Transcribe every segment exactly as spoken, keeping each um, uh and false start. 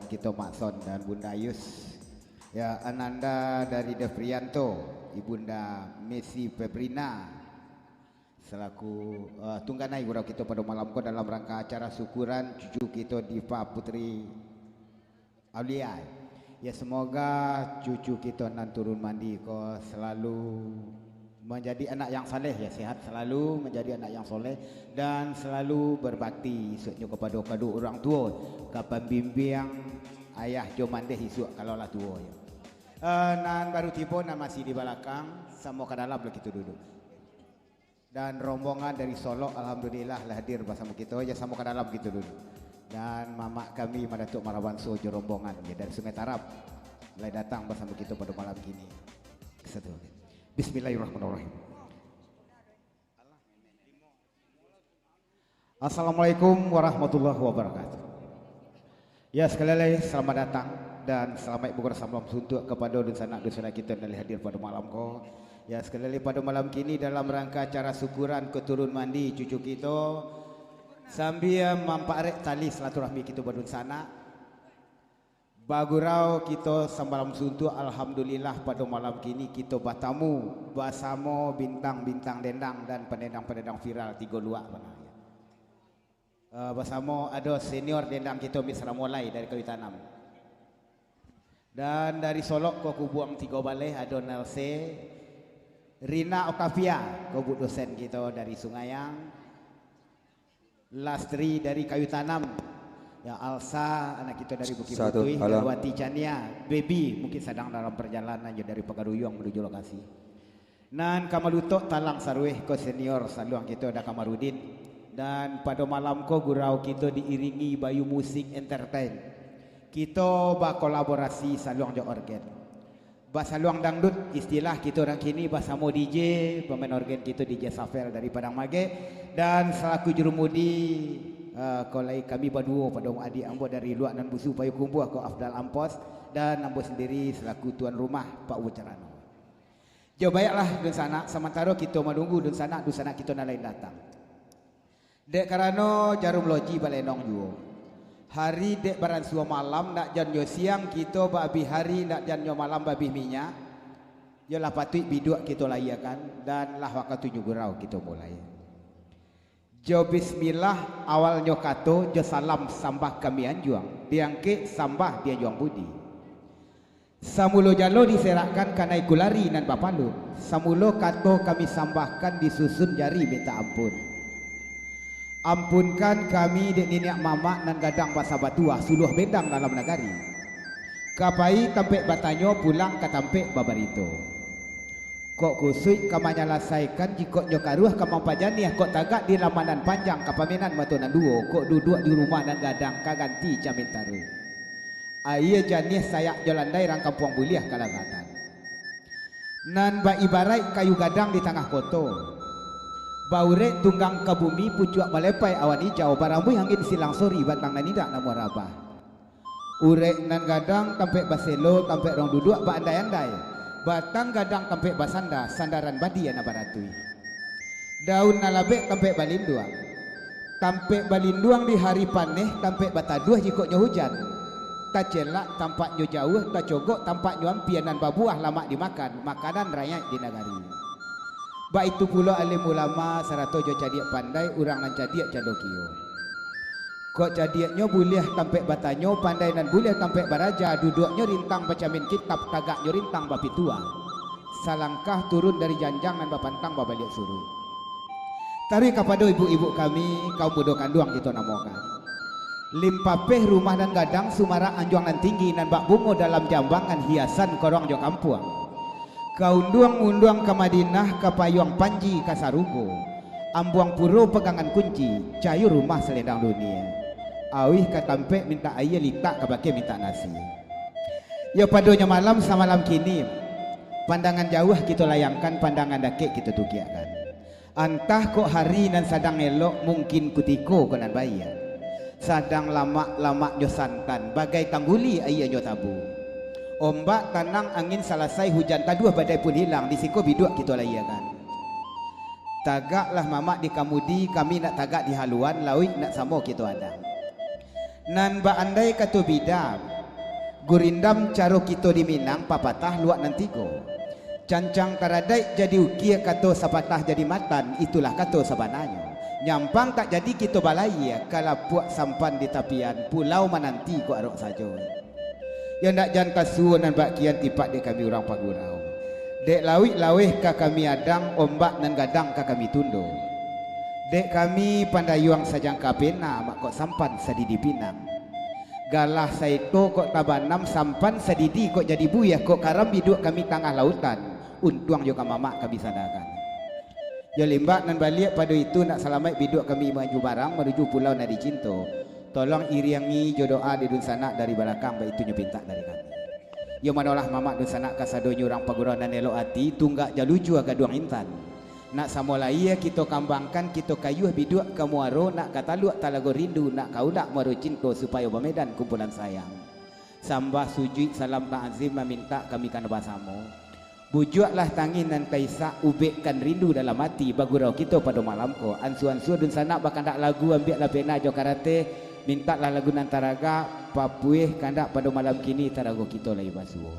kito Mak Son dan Bunda Yus. Ya, ananda dari Devrianto, Ibunda Messi Febrina, selaku, eh, tungganai gurau kito pado malam ko dalam rangka acara syukuran cucu kito Diva Putri Aulia. Ya, semoga cucu kito nan turun mandi ko selalu manjadi anak yang saleh, ya, sehat selalu, manjadi anak yang soleh, dan selalu berbakti isuknyo kapado kaduo urang tuo, ka pambimbiang ayah jo mandeh isuk kalau lah tuo, ya. Eh, nan baru tibo, nan masih di balakang, samo ka dalam lah kito duduak. Dan rombongan dari Solok, alhamdulillah, lah hadir basamo kito, ya, samo ka dalam kito duduak. Dan mamak kami, Madatuak Marabanso jo rombongan, ya, dari Sungai Tarab, lah datang basamo kito pado malam kini. Satu. Bismillahirrahmanirrahim. Assalamualaikum warahmatullahi wabarakatuh. Ya, sekali lagi, selamat datang dan salamaik bagurau salam suntuak kapado dunsanak-dunsanak kito nan lah hadir pado malam ko. Ya, sekali lagi, pado malam kini dalam rangka acara syukuran ko turun mandi cucu kito, sambia mamparek tali silaturahmi kito badunsanak. Bagurau kito sambalam suntuak, alhamdulillah, pado malam kini kito batamu basamo bintang-bintang dendang dan pandendang-pandendang viral Tigo Luak bana. Eh, basamo ado senior dendang kito, Miss Ramolai dari Kayu Tanam. Dan dari Solok ko kubuang tigo baleh, ado Nelse, Rina Octavia, ko bu dosen kito dari Sungayang, Lastri dari Kayu Tanam, ya, Alsa, anak kito dari Bukik Satu, Butuih, halo. Darwati Chania, Baby, mungkin sadang dalam perjalanan jo dari Pagaruyuang manuju lokasi. Nan ka malutok talang sarueh ko senior saluang kito Da Kamarudin. Dan pado malam ko gurau kito diiringi Bayu Musik Entertain. Kito bakolaborasi saluang jo orgen. Basaluang dangdut, istilah kito urang kini basamo D J, pamain orgen kito D J Safel dari Padang Magek, dan salaku jurumudi, eh, ko lai kami baduo pado adiak ambo dari Luak Nan Busu Payokumbuah ko Afdal Ampos, dan ambo sandiri salaku tuan rumah Pak Wucarano. Jo baiaklah dunsanak, samantaro kito manunggu dunsanak-dunsanak kito nan lain datang. Dek karano jarum loji balenong juo. Hari dek baransua malam, ndak jan jo siang kito baabih hari, ndak jan jo malam baabih minyak. Yo lah patuik biduak kito layiakan, dan lah wakatuinyo gurau kito mulai. Jo bismillah awalnyo kato, jo salam sambah kami anjuang, diangkek sambah dianjuang budi. Samulo jalo diserakkan kanai kulari nan bapalun, samulo kato kami sambahkan disusun jari mintak ampun. Ampunkan kami dek niniak mamak nan gadang basa batuah suluah bendang dalam nagari. Ka pai tampek batanyo, pulang ka tampek babarito. Kok kusuik ka manyalasaikan, jikok nyo karuah ka mampajaniah, kok tagak di lamanan panjang ka pamenan mato nan duo, kok duduak di rumah nan gadang ka ganti camin taruih. Aia janiah sayak jo landai rang kampuang buliah kalagatan. Nan baibaraik kayu gadang di tangah koto. Baurek tunggang ka bumi, pucuak malepai awan ijau, barambuih angin silang sori, batang nan indak namuah rabah. Urek nan gadang tampek baselo, tampek rong duduak baandai-andai. Batang gadang tampek basanda, sandaran badia nan baratuih. Daun nan labek tampek balinduang. Tampek balinduang di hari paneh, tampek bataduah jikok nyo hujan. Tacelak tampaknyo jauah, tacogok tampaknyo ampia, nan babuah lamak dimakan, makanan rayaik di nagari. Baitu pulo alim ulama sarato jo cadiak pandai, urang nan cadiak candokio. Kok cadiaknyo buliah tampek batanyo, pandai nan buliah tampek baraja, duduaknyo rintang bacamin kitab, tagaknyo rintang bapituah. Salangkah turun dari janjang nan bapantang babaliak suruik. Taruih kapado ibuk-ibuk kami, kaum mudo kanduang kito namokan. Limpapeh rumah nan gadang, sumarak anjuang nan tinggi, nan bak bungo dalam jambangan, hiasan korong jo kampuang. Ka unduang-unduang ka Madinah, ka payuang panji ka sarugo. Ambuang puro pagangan kunci, cayo rumah salendang dunia. Auih ka tampek mintak aia, litak ka bakeh mintak nasi. Yo padonyo malam samalam kini, pandangan jauah kito layangkan, pandangan dakek kito tukiakkan. Antah kok hari nan sadang elok, mungkin kutiko ko nan baiak. Sadang lamak-lamaknyo santan, bagai tangguli aianyo tabu. Ombak tanang, angin salasai, hujan taduah, badai pun hilang, di siko biduak kito layiakan. Tagaklah mamak di kamudi, kami nak tagak di haluan, lauik nak samo kito adang. Nan baandai kato bida, gurindam caro kito di Minang, papatah luak nan tigo. Cancang taradaik jadi ukie, kato sapatah jadi matan, itulah kato sabananyo. Nyampang tak jadi kito balayia, ka lapuak sampan di tapian, pulau mananti kok arok sajo. Yo ndak jan kasuo nan bak kian tipak dek kami urang pagurau. Dek lauik laweh ka kami adang, ombak nan gadang ka kami tundo. Dek kami pandayuang sajangka pena, mak kok sampan sadidi pinang. Galah saito kok tabanam, sampan sadidi kok jadi buiah, kok karam biduak kami tangah lautan, untuang jo ka mamak kami sadakan. Jo limbak nan baliak pado itu, nak salamaik biduak kami maju barang manuju pulau nan dicinto. Tolong iriangi jo doa di dunsanak dari balakang, baitu nyo pintak dari kami. Yo manolah mamak dunsanak kasadonyo urang pagurau nan elok ati, tunggak jalujua gaduang intan. Nak samo layia kito kambangkan, kito kayuah biduak ka muaro, nak ka taluak talago rindu, nak ka ulak muaro cinto, supayo bamedan kumpulan sayang. Sambah sujuik salam ta'zim mamintak kami kana basamo. Bujuaklah tangih nan taisak, ubekkan rindu dalam ati, bagurau kito pado malam ko. Ansua-ansua dunsanak bakandak lagu, ambiaklah pena jo karateh, mintaklah lagu nan taragak, papuih kandak pado malam kini, tarago kito lai basuo.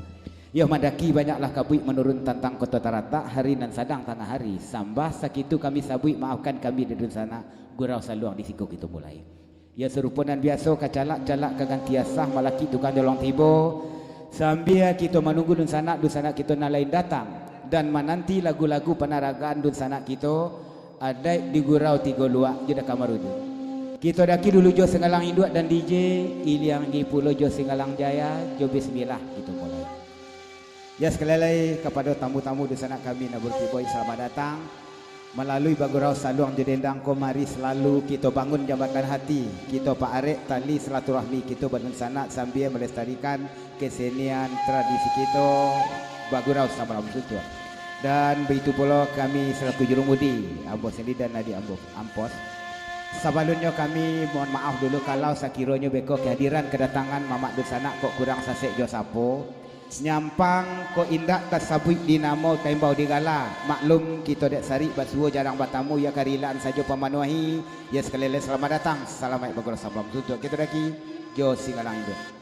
Yoh mandaki banyaklah kabuik manurun tantang koto taratak, hari nan sadang tangah hari. Sambah sakitu kami sabuik, maafkan kami di dunsanak, gurau saluang di siko kito mulai. Yo sarupo nan biaso, kacalak-calak ka ganti asah, malakik tukang nyolong tibo. Sambia kito manunggu dunsanak, dunsanak kito nan lain datang, dan mananti lagu-lagu panaragaan dunsanak kito, adaik di gurau tigo luak jo dakamaruju. Kito daki dulu jo singgalang induak dan D J, iliangi pulo jo singgalang jaya, jo bismillah kito mulai. Ya, sakali lai kapado tamu-tamu dunsanak kami nan barukik boy, salamat datang. Malalui bagurau saluang jo dendang ko, mari salalu kito bangun jambatan hati, kito paarek tali silaturahmi kito badunsanak sambia malestarikan kesenian tradisi kito bagurau samalam suntuak. Dan baitu pulo kami salaku jurumudi, ambo sendiri dan adik ambo Ampos. Sabalunnyo kami mohon maaf dulu kalau sakironyo beko kehadiran kadatangan mamak dunsanak kok kurang sasek jo sapo. Nyampang kok indak tasabuik di namo, taimbau di gala. Maklum, kito dek sarik basuo jarang batamu, ya karilaan sajo pamanuahi. Ya, sakali lai salamat datang, salamaik bagurau samalam suntuak. Kito daki jo singgalang induak.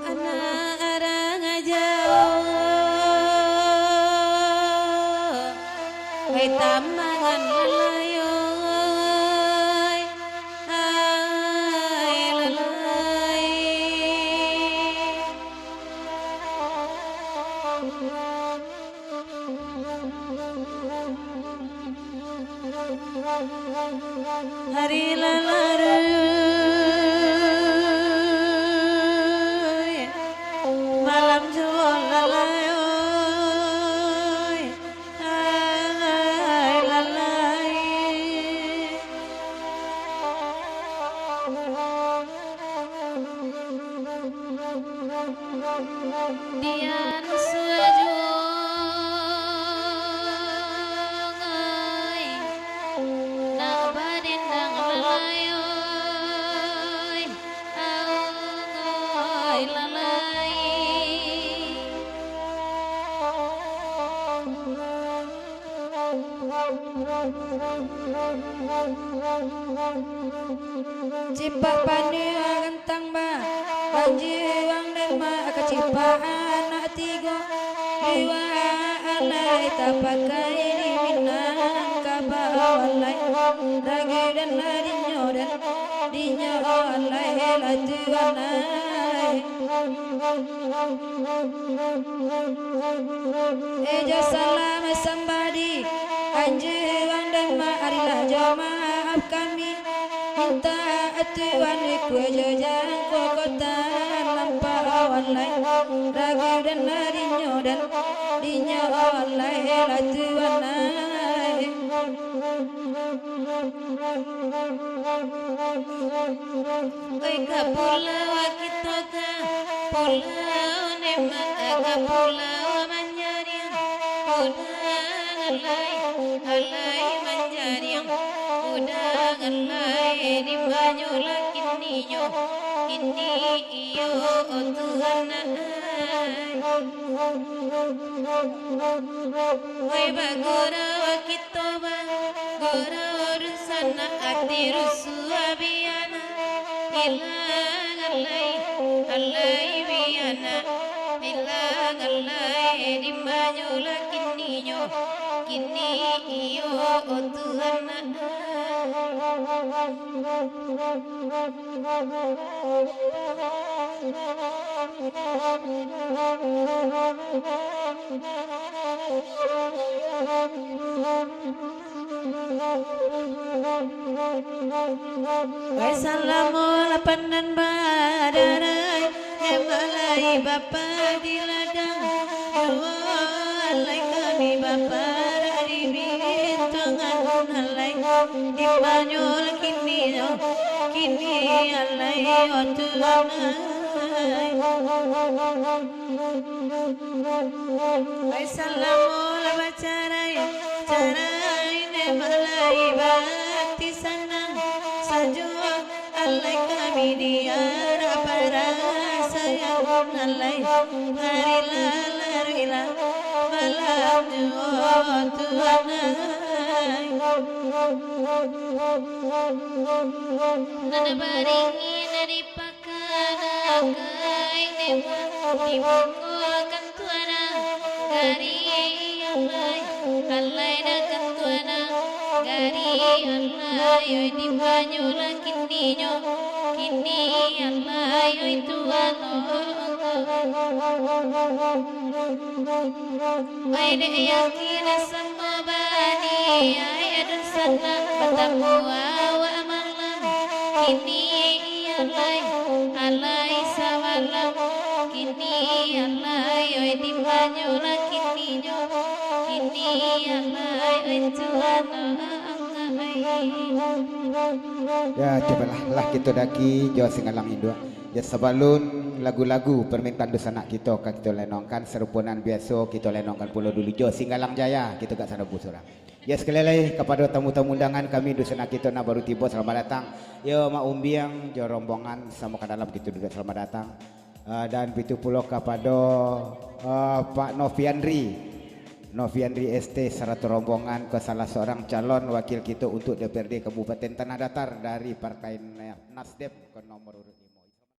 Anak arang jauah, ai tamangan lalayo, ai lalai. Hari lalaruih, malam juo lalayo. Cipak panuah gantang ba, anjuang Demak ka cipak anak tigo. Dua alai tapakai di Minangkabau alai. Ragu den lah dinyo den, dinyo alai lah tuan ai. Ejo salam sambah di anjuang Demak, arilah jo maaf kami. Mintak tuan ikua jo jangko kota lampau alai. Ragu den lah dinyo den, dinyo alai lah tuan ai. Oi ka pulau kito ka, pulau Demak ka pulau Manjariang. Udang alai, alai Manjariang. Udang alai di manyo lah kininyo, kini iyo tuan ai. Oi bagurau kito bagurau dunsanak, ati rusuah biana. Ilang alai, alai biana. Ilang alai di manyo lah kininyo, kini iyo tuan ai. Oi salamo lapan nan badarai, Demak lai bapa di ladang. Duo alai kami baparak di bintuangan alai. Di manyo lah kininyo, kini alai o tuan ai. Oi salamo lah bacarai, carai Demak lai bati sanang. Sajo alai kami di arak parasaian alai. Harilah laruiklah malam juo tuan ai. Nan baringin di pakanakai Demak, di muko kantua nan gari alai, alai nan kantua nan gari alai, oi di manyo lah kininyo, kini alai, oi tuan. Oi dek yakin samo baniaik, dunsanak batamu awak malam. Kini alai, alai samalam. Kini alai, oi di manyo lah kininyo. Kini alai, oi tuan ai. Ya, cubolah, lah kito daki jo Singgalang Induak. Ya, sabalun lagu-lagu parmintaan dunsanak kito ka kito lenongkan, sarupo nan biaso kito lenongkan pulo dulu jo Singgalang Jaya, kito gak sarabu surang. Ya, sakali lai kapado tamu-tamu undangan kami, dunsanak kito nan baru tibo, salamat datang. Yo, Mak Umbiang jo rombongan samo ka dalam kito duduak, salamat datang. Ah, dan bitu pulo kapado, ah, Pak Noviandri, Noviandri S T sarato rombongan, ko salah saurang calon wakil kito untuk D P R D Kabupaten Tanah Datar dari Partai Nasdem, ko nomor urut limo.